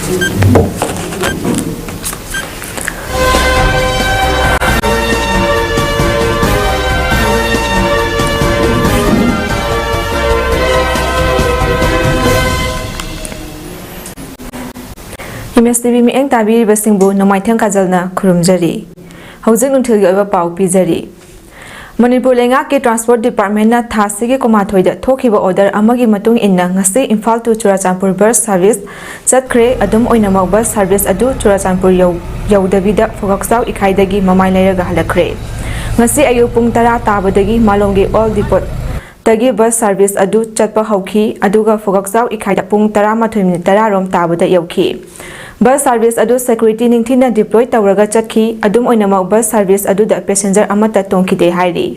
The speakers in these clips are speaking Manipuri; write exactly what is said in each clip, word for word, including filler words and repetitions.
ꯑꯦꯝ ꯑꯦꯁ ꯇꯤ ꯚꯤ ꯃꯤꯠꯌꯦꯡ ꯇꯥꯕꯤꯔꯤꯕꯁꯤꯡꯕꯨ ꯅꯣꯡꯃꯥꯏꯊꯦꯝ ꯀꯥꯖꯜꯅ ꯈꯨꯔꯨꯝꯖꯔꯤ꯫ ꯍꯧꯖꯤꯛ ꯅꯨꯡꯊꯤꯜꯒꯤ ꯑꯣꯏꯕ ꯄꯥꯎ ꯄꯤꯖꯔꯤ꯫ ꯃꯅꯤꯄꯨꯔ ꯂꯩꯉꯥꯛꯀꯤ ꯇ꯭ꯔꯥꯟꯁꯄꯣꯔꯠ ꯗꯤꯄꯥꯔꯠꯃꯦꯟꯅ ꯊꯥ ꯑꯁꯤꯒꯤ ꯀꯨꯟꯃꯥꯊꯣꯏꯗ ꯊꯣꯛꯈꯤꯕ ꯑꯣꯔꯗꯔ ꯑꯃꯒꯤ ꯃꯇꯨꯡ ꯏꯟꯅ ꯉꯁꯤ Imphal to Churachandpur bus service ꯆꯠꯈ꯭ꯔꯦ꯫ ꯑꯗꯨꯝ ꯑꯣꯏꯅꯃꯛ, ꯕꯁ ꯁꯥꯔꯚꯤꯁ ꯑꯗꯨ ꯆꯨꯔꯥꯆꯥꯟꯄꯨꯔ ꯌꯧ-, ꯌꯧꯗꯕꯤꯗ ꯐꯨꯒꯛꯆꯥꯎ ꯏꯈꯥꯏꯗꯒꯤ ꯃꯃꯥꯏ ꯂꯩꯔꯒ ꯍꯜꯂꯛꯈ꯭ꯔꯦ꯫ ꯉꯁꯤ ꯑꯌꯨꯛ ꯄꯨꯡ ꯇꯔꯥ ꯇꯥꯕꯗꯒꯤ ꯃꯥꯂꯣꯝꯒꯤ ꯑꯣꯜ ꯗꯤꯄꯣꯠꯇꯒꯤ ꯕꯁ ꯁꯥꯔꯚꯤꯁ ꯑꯗꯨ ꯆꯠꯄ ꯍꯧꯈꯤ, ꯑꯗꯨꯒ ꯐꯨꯒꯛꯆꯥꯎ ꯏꯈꯥꯏꯗ ꯄꯨꯡ ꯇꯔꯥꯃꯥꯊꯣꯏ ꯃꯤꯅꯤꯠ ꯇꯔꯥ ꯔꯣꯝ ꯇꯥꯕꯗ ꯌꯧꯈꯤ꯫ ꯕꯁ ꯁꯥꯔꯚꯤꯁ ꯑꯗꯨ ꯁꯦꯀ꯭ꯌꯨꯔꯤꯇꯤ ꯅꯤꯡꯊꯤꯅ ꯗꯤꯄ꯭ꯂꯣꯏ ꯇꯧꯔꯒ ꯆꯠꯈꯤ꯫ ꯑꯗꯨꯝ ꯑꯣꯏꯅꯃꯛ, ꯕꯁ ꯁꯥꯔꯚꯤꯁ ꯑꯗꯨꯗ ꯄꯦꯁꯦꯟꯖꯔ ꯑꯃꯠꯇ ꯇꯣꯡꯈꯤꯗꯦ ꯍꯥꯏꯔꯤ꯫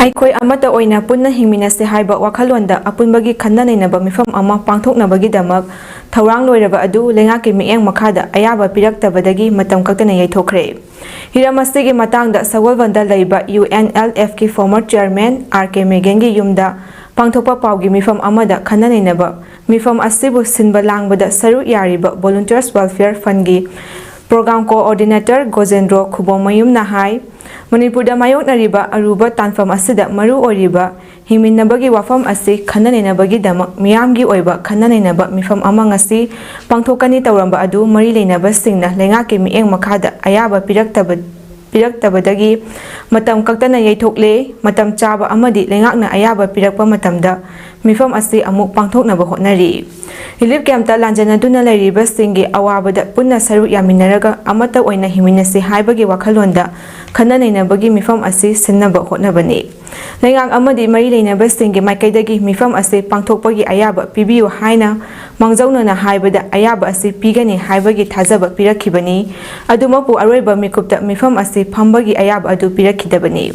ꯑꯩꯈꯣꯏ ꯑꯃꯠꯇ ꯑꯣꯏꯅ ꯄꯨꯟꯅ ꯍꯤꯡꯃꯤꯟꯅꯁꯤ ꯍꯥꯏꯕ ꯋꯥꯈꯜꯂꯣꯟꯗ ꯑꯄꯨꯟꯕꯒꯤ ꯈꯟꯅ ꯅꯩꯅꯕ ꯃꯤꯐꯝ ꯑꯃ ꯄꯥꯡꯊꯣꯛꯅꯕꯒꯤꯗꯃꯛ ꯊꯧꯔꯥꯡ ꯂꯣꯏꯔꯕ ꯑꯗꯨ ꯂꯩꯉꯥꯛꯀꯤ ꯃꯤꯠꯌꯦꯡ ꯃꯈꯥꯗ ꯑꯌꯥꯕ ꯄꯤꯔꯛꯇꯕꯗꯒꯤ ꯃꯇꯝ ꯀꯛꯇꯅ ꯌꯩꯊꯣꯛꯈ꯭ꯔꯦ꯫ ꯍꯤꯔꯝ ꯑꯁꯤꯒꯤ ꯃꯇꯥꯡꯗ ꯁꯒꯣꯜꯕꯟꯗ ꯂꯩꯕ ꯌꯨ ꯑꯦꯟ ꯑꯦꯜ ꯑꯦꯐꯀꯤ former chairman ꯑꯥꯔ ꯀꯦ ꯃꯦꯒꯦꯟꯒꯤ ꯌꯨꯝꯗ ꯄꯥꯡꯊꯣꯛꯄ ꯄꯥꯎꯒꯤ ꯃꯤꯐꯝ ꯑꯃꯗ ꯈꯟꯅ ꯅꯩꯅꯕ ꯃꯤꯐꯝ ꯑꯁꯤꯕꯨ ꯁꯤꯟꯕ ꯂꯥꯡꯕꯗ ꯁꯔꯨꯛ ꯌꯥꯔꯤꯕ Volunteers Welfare Fundꯀꯤ program coordinator ꯒꯣꯖꯦꯟꯗ꯭ꯔꯣ ꯈꯨꯕꯣꯝꯃꯌꯨꯝꯅ ꯍꯥꯏ, ꯃꯅꯤꯄꯨꯔꯗ ꯃꯥꯌꯣꯛꯅꯔꯤꯕ ꯑꯔꯨꯕ ꯇꯥꯟꯐꯝ ꯑꯁꯤꯗ ꯃꯔꯨ ꯑꯣꯏꯔꯤꯕ ꯍꯤꯡꯃꯤꯟꯅꯕꯒꯤ ꯋꯥꯐꯝ ꯑꯁꯤ ꯈꯟꯅ ꯅꯩꯅꯕꯒꯤꯗꯃꯛ ꯃꯤꯌꯥꯝꯒꯤ ꯑꯣꯏꯕ ꯈꯟꯅ ꯅꯩꯅꯕ ꯃꯤꯐꯝ ꯑꯃ ꯉꯁꯤ ꯄꯥꯡꯊꯣꯛꯀꯅꯤ ꯇꯧꯔꯝꯕ ꯑꯗꯨ ꯃꯔꯤ ꯂꯩꯅꯕꯁꯤꯡꯅ ꯂꯩꯉꯥꯛꯀꯤ ꯃꯤꯠꯌꯦꯡ ꯃꯈꯥꯗ ꯑꯌꯥꯕ ꯄꯤꯔꯛꯇꯕ, ꯄꯤꯔꯛꯇꯕꯗꯒꯤ ꯃꯇꯝ ꯀꯛꯇꯅ ꯌꯩꯊꯣꯛꯂꯦ꯫ ꯃꯇꯝ ꯆꯥꯕ ꯑꯃꯗꯤ ꯂꯩꯉꯥꯛꯅ ꯑꯌꯥꯕ ꯄꯤꯔꯛꯄ ꯃꯇꯝꯗ ꯃꯤꯐꯝ ꯑꯁꯤ ꯑꯃꯨꯛ ꯄꯥꯡꯊꯣꯛꯅꯕ ꯍꯣꯠꯅꯔꯤ꯫ ꯔꯤꯂꯤꯐ ꯀꯦꯝꯞꯇ ꯂꯥꯟꯖꯦꯟꯅꯗꯨꯅ ꯂꯩꯔꯤꯕꯁꯤꯡꯒꯤ ꯑꯋꯥꯕꯗ ꯄꯨꯟꯅ ꯁꯔꯨꯛ ꯌꯥꯃꯤꯟꯅꯔꯒ ꯑꯃꯠꯇ ꯑꯣꯏꯅ ꯍꯤꯡꯃꯤꯟꯅꯁꯤ ꯍꯥꯏꯕꯒꯤ ꯋꯥꯈꯜꯂꯣꯟꯗ ꯈꯟꯅ ꯅꯩꯅꯕꯒꯤ ꯃꯤꯐꯝ ꯑꯁꯤ ꯁꯤꯟꯅꯕ ꯍꯣꯠꯅꯕꯅꯤ꯫ ꯂꯩꯉꯥꯛ ꯑꯃꯗꯤ ꯃꯔꯤ ꯂꯩꯅꯕꯁꯤꯡꯒꯤ ꯃꯥꯏꯀꯩꯗꯒꯤ ꯃꯤꯐꯝ ꯑꯁꯤ ꯄꯥꯡꯊꯣꯛꯄꯒꯤ ꯑꯌꯥꯕ ꯄꯤꯕꯤꯌꯨ ꯍꯥꯏꯅ ꯃꯥꯡꯖꯧꯅꯅ ꯍꯥꯏꯕꯗ ꯑꯌꯥꯕ ꯑꯁꯤ ꯄꯤꯒꯅꯤ ꯍꯥꯏꯕꯒꯤ ꯊꯥꯖꯕ ꯄꯤꯔꯛꯈꯤꯕꯅꯤ꯫ ꯑꯗꯨꯃꯛꯄꯨ ꯑꯔꯣꯏꯕ ꯃꯤꯀꯨꯞꯇ ꯃꯤꯐꯝ ꯑꯁꯤ ꯐꯝꯕꯒꯤ ꯑꯌꯥꯕ ꯑꯗꯨ ꯄꯤꯔꯛꯈꯤꯗꯕꯅꯤ꯫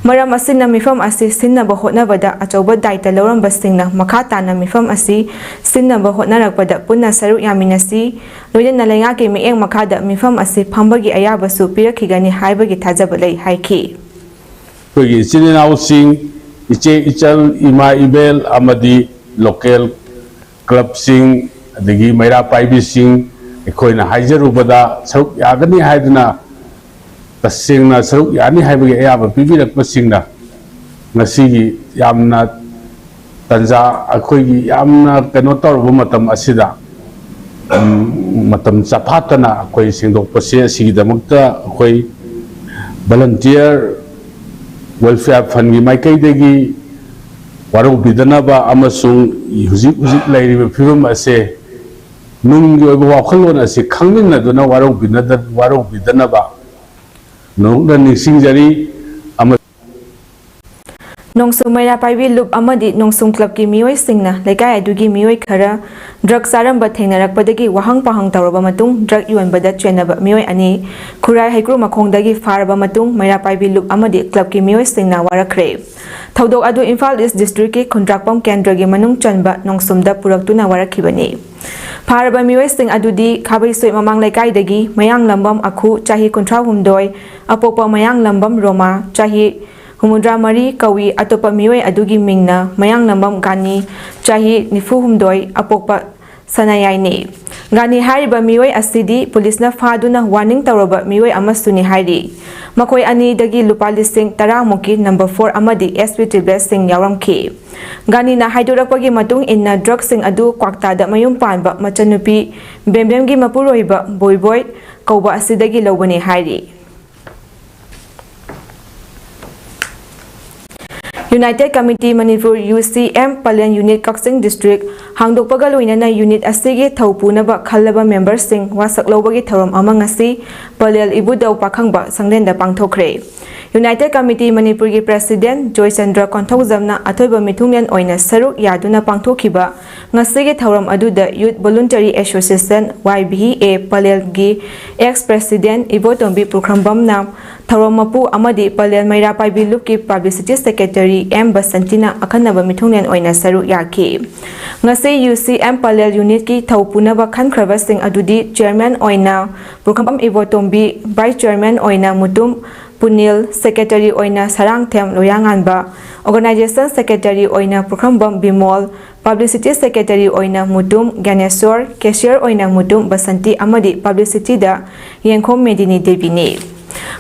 ꯃꯔꯝ ꯑꯁꯤꯅ ꯃꯤꯐꯝ ꯑꯁꯤ ꯁꯤꯟꯅꯕ ꯍꯣꯠꯅꯕꯗ ꯑꯆꯧꯕ ꯗꯥꯏꯇ ꯂꯧꯔꯝꯕꯁꯤꯡꯅ ꯃꯈꯥ ꯇꯥꯅ ꯃꯤꯐꯝ ꯑꯁꯤ ꯁꯤꯟꯅꯕ ꯍꯣꯠꯅꯔꯛꯄꯗ ꯄꯨꯟꯅ ꯁꯔꯨꯛ ꯌꯥꯃꯤꯟꯅꯁꯤ, ꯂꯣꯏꯅꯅ ꯂꯩꯉꯥꯛꯀꯤ ꯃꯤꯠꯌꯦꯡ ꯃꯈꯥꯗ ꯃꯤꯐꯝ ꯑꯁꯤ ꯐꯝꯕꯒꯤ ꯑꯌꯥꯕꯁꯨ ꯄꯤꯔꯛꯈꯤꯒꯅꯤ ꯍꯥꯏꯕꯒꯤ ꯊꯥꯖꯕ ꯂꯩ ꯍꯥꯏꯈꯤ꯫ ꯑꯩꯈꯣꯏꯒꯤ ꯏꯆꯤꯟ ꯏꯅꯥꯎꯁꯤꯡ, ꯏꯆꯦ ꯏꯆꯜ, ꯏꯃꯥ ꯏꯕꯦꯜ ꯑꯃꯗꯤ ꯂꯣꯀꯦꯜ ꯀ꯭ꯂꯕꯁꯤꯡ, ꯑꯗꯒꯤ ꯃꯩꯔꯥ ꯄꯥꯏꯕꯤꯁꯤꯡ, ꯑꯩꯈꯣꯏꯅ ꯍꯥꯏꯖꯔꯨꯕꯗ ꯁꯔꯨꯛ ꯌꯥꯒꯅꯤ ꯍꯥꯏꯗꯨꯅ, ꯇꯁꯦꯡꯅ ꯁꯔꯨꯛ ꯌꯥꯅꯤ ꯍꯥꯏꯕꯒꯤ ꯑꯌꯥꯕ ꯄꯤꯕꯤꯔꯛꯄꯁꯤꯡꯅ ꯉꯁꯤꯒꯤ ꯌꯥꯝꯅ ꯇꯟꯖꯥ, ꯑꯩꯈꯣꯏꯒꯤ ꯌꯥꯝꯅ ꯀꯩꯅꯣ ꯇꯧꯔꯕ ꯃꯇꯝ ꯑꯁꯤꯗ, ꯎꯝ, ꯃꯇꯝ ꯆꯥꯐꯥꯠꯇꯅ ꯑꯩꯈꯣꯏ ꯁꯦꯡꯗꯣꯛꯄꯁꯦ, ꯑꯁꯤꯒꯤꯗꯃꯛꯇ ꯑꯩꯈꯣꯏ ꯚꯣꯂꯟꯇꯤꯌꯔ ꯋꯦꯜꯐꯤꯌꯥꯔ ꯐꯟꯒꯤ ꯃꯥꯏꯀꯩꯗꯒꯤ ꯋꯥꯔꯧꯕꯤꯗꯅꯕ ꯑꯃꯁꯨꯡ ꯍꯧꯖꯤꯛ ꯍꯧꯖꯤꯛ ꯂꯩꯔꯤꯕ ꯐꯤꯕꯝ ꯑꯁꯦ ꯅꯨꯡꯒꯤ ꯑꯣꯏꯕ ꯋꯥꯈꯜꯂꯣꯟ ꯑꯁꯤ ꯈꯪꯃꯤꯟꯅꯗꯨꯅ ꯋꯥꯔꯧꯕꯤꯅꯗ-, ꯋꯥꯔꯧꯕꯤꯗꯅꯕ ꯅꯣꯡꯂꯨꯛꯅ ꯅꯤꯡꯁꯤꯡꯖꯔꯤ꯫ ꯑꯃ- ꯅꯣꯡꯁꯨꯝ ꯃꯩꯔꯥ ꯄꯥꯏꯕꯤ ꯂꯨꯞ ꯑꯃꯗꯤ ꯅꯣꯡꯁꯨꯝ ꯀ꯭ꯂꯕꯀꯤ ꯃꯤꯑꯣꯏꯁꯤꯡꯅ ꯂꯩꯀꯥꯏ ꯑꯗꯨꯒꯤ ꯃꯤꯑꯣꯏ ꯈꯔ ꯗ꯭ꯔꯒ ꯆꯥꯔꯝꯕ ꯊꯦꯡꯅꯔꯛꯄꯗꯒꯤ ꯋꯥꯍꯪ ꯄꯥꯍꯪ ꯇꯧꯔꯕ ꯃꯇꯨꯡ, ꯗ꯭ꯔꯒ ꯌꯣꯟꯕꯗ ꯆꯦꯟꯅꯕ ꯃꯤꯑꯣꯏ ꯑꯅꯤ ꯈꯨꯔꯥꯏ ꯍꯩꯀ꯭ꯔꯨ ꯃꯈꯣꯡꯗꯒꯤ ꯐꯥꯔꯕ ꯃꯇꯨꯡ, ꯃꯩꯔꯥ ꯄꯥꯏꯕꯤ ꯂꯨꯞ ꯑꯃꯗꯤ ꯀ꯭ꯂꯕꯀꯤ ꯃꯤꯑꯣꯏꯁꯤꯡꯅ ꯋꯥꯔꯛꯈ꯭ꯔꯦ꯫ ꯊꯧꯗꯣꯛ ꯑꯗꯨ ꯏꯝꯐꯥꯜ ꯏꯁ ꯗꯤꯁꯇ꯭ꯔꯤꯛꯀꯤ ꯈꯨꯟꯗ꯭ꯔꯥꯛꯄꯝ ꯀꯦꯟꯗ꯭ꯔꯒꯤ ꯃꯅꯨꯡ ꯆꯟꯕ ꯅꯣꯡꯁꯨꯝꯗ ꯄꯨꯔꯛꯇꯨꯅ ꯋꯥꯔꯛꯈꯤꯕꯅꯤ꯫ ꯐꯥꯔꯕ ꯃꯤꯑꯣꯏꯁꯤꯡ ꯑꯗꯨꯗꯤ ꯈꯥꯕꯩꯁꯣꯏ ꯃꯃꯥꯡ ꯂꯩꯀꯥꯏꯗꯒꯤ ꯃꯌꯥꯡꯂꯝꯕꯝ ꯑꯈꯨ, ꯆꯍꯤ ꯀꯨꯟꯊ꯭ꯔꯥ ꯍꯨꯝꯗꯣꯏ, ꯑꯄꯣꯛꯄ ꯃꯌꯥꯡꯂꯝꯕꯝ ꯔꯣꯃꯥ, ꯆꯍꯤ ꯍꯨꯝꯐꯨꯇꯔꯥ ꯃꯔꯤ ꯀꯧꯏ꯫ ꯑꯇꯣꯞꯄ ꯃꯤꯑꯣꯏ ꯑꯗꯨꯒꯤ ꯃꯤꯡꯅ ꯃꯌꯥꯡꯂꯝꯕꯝ ꯒꯥꯅꯤ, ꯆꯍꯤ ꯅꯤꯐꯨ ꯍꯨꯝꯗꯣꯏ, ꯑꯄꯣꯛꯄ ꯁꯅꯥꯌꯥꯏꯅꯤ꯫ ꯒꯥꯅꯤ ꯍꯥꯏꯔꯤꯕ ꯃꯤꯑꯣꯏ ꯑꯁꯤꯗꯤ ꯄꯨꯂꯤꯁꯅ ꯐꯥꯗꯨꯅ ꯋꯥꯔꯅꯤꯡ ꯇꯧꯔꯕ ꯃꯤꯑꯣꯏ ꯑꯃꯁꯨꯅꯤ ꯍꯥꯏꯔꯤ꯫ ꯃꯈꯣꯏ ꯑꯅꯤꯗꯒꯤ ꯂꯨꯄꯥ ꯂꯤꯁꯤꯡ ꯇꯔꯥꯃꯨꯛꯀꯤ ꯅꯝꯕꯔ ꯐꯣꯔ ꯑꯃꯗꯤ ꯑꯦꯁ ꯄꯤ ꯇꯦꯕ꯭ꯂꯦꯠꯁꯤꯡ ꯌꯥꯎꯔꯝꯈꯤ꯫ ꯒꯥꯅꯤꯅ ꯍꯥꯏꯗꯣꯔꯛꯄꯒꯤ ꯃꯇꯨꯡ ꯏꯟꯅ, ꯗ꯭ꯔꯒꯁꯤꯡ ꯑꯗꯨ ꯀ꯭ꯋꯥꯛꯇꯥꯗ ꯃꯌꯨꯝ ꯄꯥꯟꯕ ꯃꯆꯟꯅꯨꯄꯤ ꯕꯦꯝꯕꯦꯝꯒꯤ ꯃꯄꯨꯔꯣꯏꯕ ꯕꯣꯏꯕꯣꯏ ꯀꯧꯕ ꯑꯁꯤꯗꯒꯤ ꯂꯧꯕꯅꯤ ꯍꯥꯏꯔꯤ꯫ United Committee Manipur, ꯌꯨ ꯁꯤ ꯑꯦꯝ, ꯄꯂꯦꯜ ꯌꯨꯅꯤꯠ, ꯀꯛꯆꯤꯡ ꯗꯤꯁꯇ꯭ꯔꯤꯛ ꯍꯥꯡꯗꯣꯛꯄꯒ ꯂꯣꯏꯅꯅ ꯌꯨꯅꯤꯠ ꯑꯁꯤꯒꯤ ꯊꯧ ꯄꯨꯅꯕ ꯈꯜꯂꯕ ꯃꯦꯝꯕꯔꯁꯤꯡ ꯋꯥꯁꯛ ꯂꯧꯕꯒꯤ ꯊꯧꯔꯝ ꯑꯃ ꯉꯁꯤ ꯄꯂꯦꯜ ꯏꯕꯨꯙꯧ ꯄꯥꯈꯪꯕ ꯁꯪꯂꯦꯟꯗ ꯄꯥꯡꯊꯣꯛꯈ꯭ꯔꯦ꯫ United Committee ꯃꯅꯤꯄꯨꯔꯒꯤ President ꯖꯣꯏꯆꯟꯗ꯭ꯔ ꯀꯣꯟꯊꯧꯖꯝꯅ ꯑꯊꯣꯏꯕ ꯃꯤꯊꯨꯡꯂꯦꯟ ꯑꯣꯏꯅ ꯁꯔꯨꯛ ꯌꯥꯗꯨꯅ ꯄꯥꯡꯊꯣꯛꯈꯤꯕ ꯉꯁꯤꯒꯤ ꯊꯧꯔꯝ ꯑꯗꯨꯗ Youth Voluntary Association, Y B A, ꯄꯂꯦꯜꯒꯤ ex President ꯏꯕꯣꯇꯣꯝꯕꯤ ꯄꯨꯈ꯭ꯔꯝꯕꯝꯅ ꯊꯧꯔꯝ ꯃꯄꯨ ꯑꯃꯗꯤ ꯄꯂꯦꯜ ꯃꯩꯔꯥ ꯄꯥꯏꯕꯤ ꯂꯨꯞꯀꯤ Publicity Secretary ꯑꯦꯝ ꯕꯁꯟꯇꯤꯅ ꯑꯈꯟꯅꯕ ꯃꯤꯊꯨꯡꯂꯦꯟ ꯑꯣꯏꯅ ꯁꯔꯨꯛ ꯌꯥꯈꯤ꯫ ꯉꯁꯤ U C M ꯄꯂꯦꯜ unitꯀꯤ ꯊꯧ ꯄꯨꯅꯕ ꯈꯟꯈ꯭ꯔꯕꯁꯤꯡ ꯑꯗꯨꯗꯤ Chairman ꯑꯣꯏꯅ ꯄꯨꯈ꯭ꯔꯝꯕꯝ ꯏꯕꯣꯇꯣꯝꯕꯤ, Vice Chairman ꯑꯣꯏꯅ ꯃꯨꯇꯨꯝ ꯄꯨꯅꯤꯜ, Secretary ꯑꯣꯏꯅ ꯁꯔꯥꯡꯊꯦꯝ ꯂꯣꯌꯥꯉꯥꯟꯕ, Organization Secretary ꯑꯣꯏꯅ ꯄꯨꯈ꯭ꯔꯝꯕꯝ ꯕꯤꯃꯣꯜ, Publicity Secretary ꯑꯣꯏꯅ ꯃꯨꯇꯨꯝ ꯒ꯭ꯌꯥꯅꯦꯁꯣꯔ, Cashier ꯑꯣꯏꯅ ꯃꯨꯇꯨꯝ ꯕꯁꯟꯇꯤ ꯑꯃꯗꯤ Publicityꯗ ꯌꯦꯡꯈꯣꯝ ꯃꯦꯗꯤꯅꯤ ꯗꯦꯕꯤꯅꯤ꯫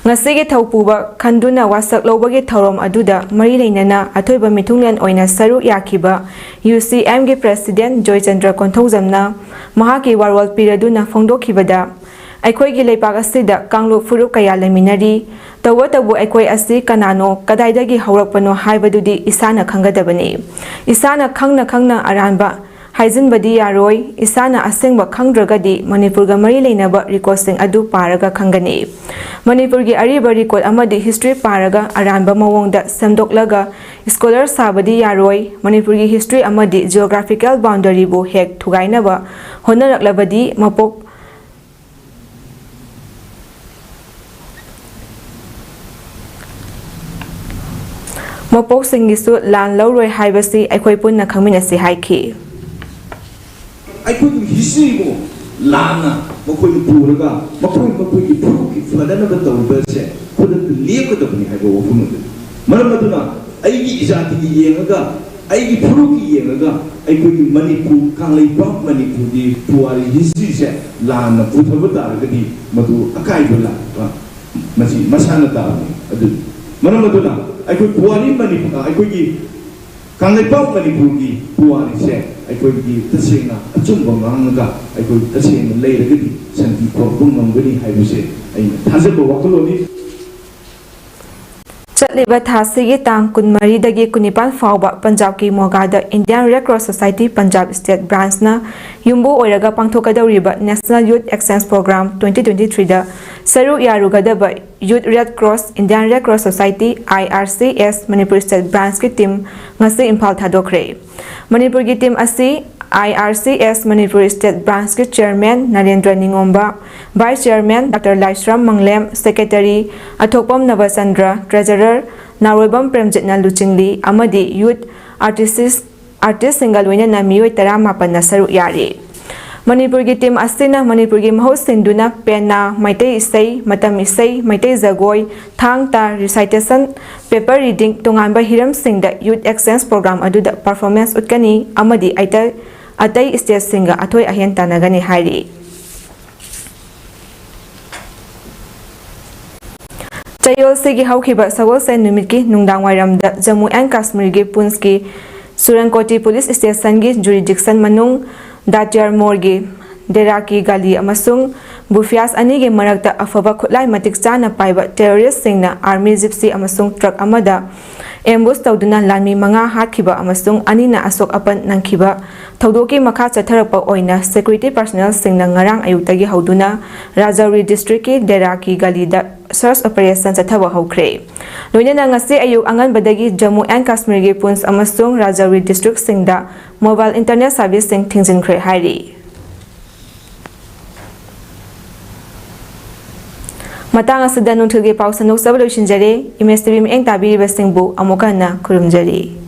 ꯉꯁꯤꯒꯤ ꯊꯧ ꯄꯨꯕ ꯈꯟꯗꯨꯅ ꯋꯥꯁꯛ ꯂꯧꯕꯒꯤ ꯊꯧꯔꯝ ꯑꯗꯨꯗ ꯃꯔꯤ ꯂꯩꯅꯅ ꯑꯊꯣꯏꯕ ꯃꯤꯊꯨꯡꯂꯦꯟ ꯑꯣꯏꯅ ꯁꯔꯨꯛ ꯌꯥꯈꯤꯕ U C Mꯒꯤ President ꯖꯣꯏꯆꯟꯗ꯭ꯔ ꯀꯣꯟꯊꯧꯖꯝꯅ ꯃꯍꯥꯛꯀꯤ ꯋꯥꯔꯣꯜ ꯄꯤꯔꯗꯨꯅ ꯐꯣꯡꯗꯣꯛꯈꯤꯕꯗ, ꯑꯩꯈꯣꯏꯒꯤ ꯂꯩꯄꯥꯛ ꯑꯁꯤꯗ ꯀꯥꯡꯂꯨꯞ ꯐꯨꯔꯨꯞ ꯀꯌꯥ ꯂꯩꯃꯤꯟꯅꯔꯤ꯫ ꯇꯧꯕꯇꯕꯨ ꯑꯩꯈꯣꯏ ꯑꯁꯤ ꯀꯅꯥꯅꯣ, ꯀꯗꯥꯏꯗꯒꯤ ꯍꯧꯔꯛꯄꯅꯣ ꯍꯥꯏꯕꯗꯨꯗꯤ ꯏꯁꯥꯅ ꯈꯪꯒꯗꯕꯅꯤ꯫ ꯏꯁꯥꯅ ꯈꯪꯅ ꯈꯪꯅ ꯑꯔꯥꯟꯕ ꯍꯥꯏꯖꯤꯟꯕꯗꯤ ꯌꯥꯔꯣꯏ꯫ ꯏꯁꯥꯅ ꯑꯁꯦꯡꯕ ꯈꯪꯗ꯭ꯔꯒꯗꯤ ꯃꯅꯤꯄꯨꯔꯒ ꯃꯔꯤ ꯂꯩꯅꯕ recordꯁꯤꯡ ꯑꯗꯨ ꯄꯥꯔꯒ ꯈꯪꯒꯅꯤ꯫ ꯃꯅꯤꯄꯨꯔꯒꯤ ꯑꯔꯤꯕ record ꯑꯃꯗꯤ history ꯄꯥꯔꯒ ꯑꯔꯥꯟꯕ ꯃꯑꯣꯡꯗ ꯁꯦꯝꯗꯣꯛꯂꯒ scholar ꯁꯥꯕꯗꯤ ꯌꯥꯔꯣꯏ꯫ ꯃꯅꯤꯄꯨꯔꯒꯤ history ꯑꯃꯗꯤ geographical boundaryꯕꯨ ꯍꯦꯛ ꯊꯨꯒꯥꯏꯅꯕ ꯍꯣꯠꯅꯔꯛꯂꯕꯗꯤ ꯃꯄꯣꯛ ꯃꯄꯣꯛꯁꯤꯡꯒꯤꯁꯨ ꯂꯥꯟ ꯂꯧꯔꯣꯏ ꯍꯥꯏꯕꯁꯤ ꯑꯩꯈꯣꯏ ꯄꯨꯟꯅ ꯈꯪꯃꯤꯟꯅꯁꯤ ꯍꯥꯏꯈꯤ꯫ ꯑꯩꯈꯣꯏꯒꯤ historyꯕꯨ ꯂꯥꯟꯅ ꯃꯈꯣꯏꯅ ꯄꯨꯔꯒ ꯃꯈꯣꯏ ꯃꯈꯣꯏꯒꯤ ꯐꯨꯔꯨꯞꯀꯤ ꯐꯅꯅꯕ ꯇꯧꯔꯤꯕꯁꯦ ꯈꯨꯗꯛꯇ ꯂꯦꯞꯀꯗꯕꯅꯤ ꯍꯥꯏꯕ ꯋꯥꯐꯝ ꯑꯗꯨ꯫ ꯃꯔꯝ ꯑꯗꯨꯅ ꯑꯩꯒꯤ ꯏꯖꯥꯇꯤꯒꯤ ꯌꯦꯡꯉꯒ, ꯑꯩꯒꯤ ꯐꯨꯔꯨꯞꯀꯤ ꯌꯦꯡꯉꯒ ꯑꯩꯈꯣꯏꯒꯤ ꯃꯅꯤꯄꯨꯔ, ꯀꯪꯂꯩꯄꯥꯛ ꯃꯅꯤꯄꯨꯔꯒꯤ ꯄꯨꯋꯥꯔꯤ historyꯁꯦ ꯂꯥꯟꯅ ꯄꯨꯊꯕ ꯇꯥꯔꯒꯗꯤ ꯃꯗꯨ ꯑꯀꯥꯏꯕ ꯂꯥꯛꯄ ꯃꯁꯤ ꯃꯁꯥꯅ ꯇꯥꯕꯅꯤ꯫ ꯑꯗꯨ ꯃꯔꯝ ꯑꯗꯨꯅ ꯑꯩꯈꯣꯏ ꯄꯨꯋꯥꯔꯤ ꯃꯅꯤꯄꯨꯔ, ꯑꯩꯈꯣꯏꯒꯤ ꯀꯪꯂꯩꯄꯥꯛ ꯃꯅꯤꯄꯨꯔꯒꯤ ꯄꯨꯋꯥꯔꯤꯁꯦ ꯑꯩꯈꯣꯏꯒꯤ ꯇꯁꯦꯡꯅ ꯑꯆꯨꯝꯕ ꯉꯥꯡꯉꯒ ꯑꯩꯈꯣꯏ ꯇꯁꯦꯡꯅ ꯂꯩꯔꯒꯗꯤ ꯁꯥꯟꯇꯤ ꯄꯨꯔꯛꯄ ꯉꯝꯒꯅꯤ ꯍꯥꯏꯕꯁꯦ ꯑꯩꯅ ꯊꯥꯖꯕ ꯋꯥꯈꯜꯂꯣꯟꯅꯤ꯫ ꯆꯠꯂꯤꯕ ꯊꯥꯁꯤꯒꯤ ꯇꯥꯡ ꯀꯨꯟꯃꯔꯤꯗꯒꯤ ꯀꯨꯟꯅꯤꯄꯥꯟ ꯐꯥꯎꯕ ꯄꯟꯖꯥꯕꯀꯤ ꯃꯣꯒꯥꯗ Indian Red Cross Society Punjab State Branchꯅ ꯌꯨꯝꯕꯨ ꯑꯣꯏꯔꯒ ꯄꯥꯡꯊꯣꯛꯀꯗꯧꯔꯤꯕ National Youth Exchange Program twenty twenty-threeꯗ ꯁꯔꯨꯛ ꯌꯥꯔꯨꯒꯗꯕ Youth Red Cross, Indian Red Cross Society, I R C S, Manipur State Branchꯀꯤ team ꯉꯁꯤ ꯏꯝꯐꯥꯜ ꯊꯥꯗꯣꯛꯈ꯭ꯔꯦ꯫ ꯃꯅꯤꯄꯨꯔꯒꯤ team ꯑꯁꯤ I R C S Manipur State Branchꯀꯤ Chairman Narendra ꯅꯤꯉꯣꯝꯕ, Vice Chairman Doctor Laishram ꯃꯪꯂꯦꯝ, Secretary ꯑꯊꯣꯛꯄꯝ ꯅꯕꯆꯟꯗ꯭ꯔ, Treasurer ꯅꯥꯎꯔꯣꯏꯕꯝ ꯄ꯭ꯔꯦꯝꯖꯤꯠꯅ ꯂꯨꯆꯤꯡꯂꯤ ꯑꯃꯗꯤ youth artists, artistꯁꯤꯡꯒ ꯂꯣꯏꯅꯅ ꯃꯤꯑꯣꯏ ꯇꯔꯥꯃꯥꯄꯟꯅ ꯁꯔꯨꯛ ꯌꯥꯔꯤ꯫ ꯃꯅꯤꯄꯨꯔꯒꯤ team ꯑꯁꯤꯅ ꯃꯅꯤꯄꯨꯔꯒꯤ ꯃꯍꯨꯠ ꯁꯤꯟꯗꯨꯅ ꯄꯦꯅꯥ, ꯃꯩꯇꯩ ꯏꯁꯩ, ꯃꯇꯝ ꯏꯁꯩ, ꯃꯩꯇꯩ ꯖꯒꯣꯏ, ꯊꯥꯡ ꯇꯥ, recitation, paper reading, ꯇꯣꯉꯥꯟꯕ ꯍꯤꯔꯝꯁꯤꯡꯗ Youth Exchange Program ꯑꯗꯨꯗ performance ꯎꯠꯀꯅꯤ ꯑꯃꯗꯤ ꯑꯇꯩ, ꯑꯇꯩ stateꯁꯤꯡꯒ ꯑꯊꯣꯏ ꯑꯍꯦꯟ ꯇꯥꯟꯅꯒꯅꯤ ꯍꯥꯏꯔꯤ꯫ ꯆꯌꯣꯜꯁꯤꯒꯤ ꯍꯧꯈꯤꯕ ꯁꯒꯣꯜꯁꯦꯟ ꯅꯨꯃꯤꯠꯀꯤ ꯅꯨꯡꯗꯥꯡꯋꯥꯏꯔꯝꯗ ꯖꯝꯃꯨ ꯑꯦꯟ ꯀꯥꯁꯃꯤꯔꯒꯤ ꯄꯨꯟꯁꯀꯤ ꯁꯨꯔꯟꯀꯣꯇꯤ police stationꯒꯤ jurisdiction ꯃꯅꯨꯡ ꯗꯥꯇꯤꯌꯥꯔ ꯃꯣꯔꯒꯤ ꯗꯦꯔꯥꯀꯤ ꯒꯥꯂꯤ ꯑꯃꯁꯨꯡ ꯕꯨꯐꯤꯌꯥꯁ ꯑꯅꯤꯒꯤ ꯃꯔꯛꯇ ꯑꯐꯕ ꯈꯨꯠꯂꯥꯏ ꯃꯇꯤꯛ ꯆꯥꯅ ꯄꯥꯏꯕ terroristꯁꯤꯡꯅ army gypsy ꯑꯃꯁꯨꯡ truck ꯑꯃꯗ ambush ꯇꯧꯗꯨꯅ ꯂꯥꯟꯃꯤ ꯃꯉꯥ ꯍꯥꯠꯈꯤꯕ ꯑꯃꯁꯨꯡ ꯑꯅꯤꯅ ꯑꯁꯣꯛ ꯑꯄꯟ ꯅꯪꯈꯤꯕ ꯊꯧꯗꯣꯛꯀꯤ ꯃꯈꯥ ꯆꯠꯊꯔꯛꯄ ꯑꯣꯏꯅ security personnelꯁꯤꯡꯅ ꯉꯔꯥꯡ ꯑꯌꯨꯛꯇꯒꯤ ꯍꯧꯗꯨꯅ ꯔꯥꯖꯧꯔꯤ districtꯀꯤ ꯗꯦꯔꯥꯀꯤ ꯒꯥꯂꯤꯗ search operation ꯆꯠꯊꯕ ꯍꯧꯈ꯭ꯔꯦ꯫ ꯂꯣꯏꯅꯅ ꯉꯁꯤ ꯑꯌꯨꯛ ꯑꯉꯟꯕꯗꯒꯤ ꯖꯝꯃꯨ ꯑꯦꯟ ꯀꯥꯁꯃꯤꯔꯒꯤ ꯄꯨꯟꯁ ꯑꯃꯁꯨꯡ ꯔꯥꯖꯧꯔꯤ districtꯁꯤꯡꯗ mobile internet serviceꯁꯤꯡ ꯊꯤꯡꯖꯤꯟꯈ꯭ꯔꯦ ꯍꯥꯏꯔꯤ꯫ ꯃꯇꯥꯡ ꯑꯁꯤꯗ ꯅꯨꯡꯊꯤꯜꯒꯤ ꯄꯥꯎ ꯁꯟꯗꯣꯛꯆꯕ ꯂꯣꯏꯁꯤꯟꯖꯔꯦ꯫ M S T V ꯃꯤꯠꯌꯦꯡ ꯇꯥꯕꯤꯔꯤꯕꯁꯤꯡꯕꯨ ꯑꯃꯨꯛ ꯍꯟꯅ ꯈꯨꯔꯨꯝꯖꯔꯤ꯫